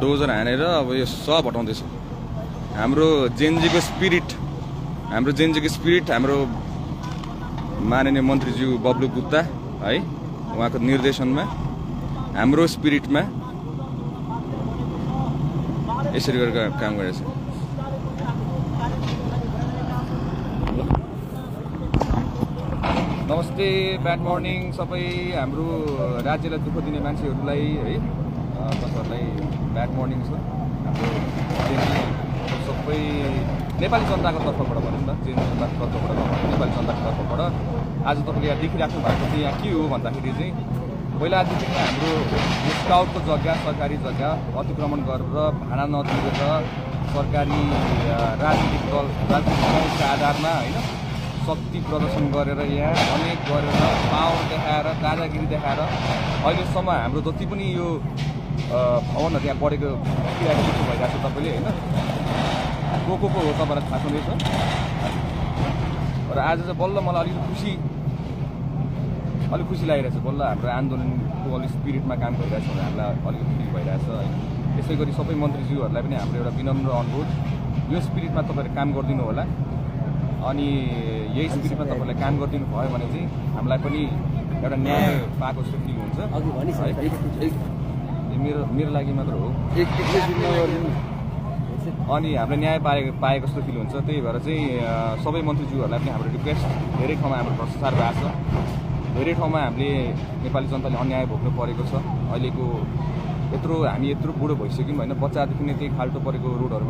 Dozer हानेर अब यो सब हटाउँदैछ। हाम्रो जेनजीको स्पिरिट हाम्रो माननीय मन्त्रीज्यू बब्लु गुप्ता है उहाँको निर्देशनमा हाम्रो स्पिरिटमा यसरी गरेर काम गरेछ। नमस्ते, ब्याड मर्निङ सबै हाम्रो राज्यलाई दुःख दिने मान्छेहरूलाई है, तपाईँहरूलाई ब्याड मर्निङ छ। हाम्रो सबै नेपाली जनताको तर्फबाट भनौँ न, जनताको तर्फबाट नेपाली जनताको तर्फबाट आज तपाईँले यहाँ देखिराख्नु भएको चाहिँ यहाँ के हो भन्दाखेरि चाहिँ पहिलादेखि नै हाम्रो स्काउटको जग्गा, सरकारी जग्गा अतिक्रमण गरेर भाडा नदिएर सरकारी राजनीतिक दलका आधारमा होइन शक्ति प्रदर्शन गरेर यहाँ अनेक गरेर पावर देखाएर दादागिरी देखाएर अहिलेसम्म हाम्रो जति पनि यो भवनहरू यहाँ बढेको देखिरहेको भइरहेको छ तपाईँले होइन। को हो तपाईँलाई थाहा छँदैछ। र आज चाहिँ बल्ल मलाई अलिक खुसी लागिरहेछ। बल्ल हाम्रो आन्दोलनको अलिक स्पिरिटमा काम गरिरहेछ भने हामीलाई अलिक खुसी भइरहेछ है। त्यसै गरी सबै मन्त्रीज्यूहरूलाई पनि हाम्रो एउटा विनम्र अनुरोध, यो स्पिरिटमा तपाईँहरूले काम गरिदिनु होला। अनि यही स्पिरिटमा तपाईँहरूले काम गरिदिनु भयो भने चाहिँ हामीलाई पनि एउटा न्याय पाएको जस्तो फिल हुन्छ। मेरो लागि मात्र हो अनि हामीले न्याय पाएको जस्तो फिल हुन्छ। त्यही भएर चाहिँ सबै मन्त्रीज्यूहरूलाई पनि हाम्रो रिक्वेस्ट, धेरै ठाउँमा हाम्रो भ्रष्टाचार भएको छ, धेरै ठाउँमा हामीले नेपाली जनताले अन्याय भोग्नु परेको छ। अहिलेको हामी यत्रो बुढो भइसक्यौँ होइन, बच्चादेखि नै त्यही खाल्टो परेको रोडहरूमा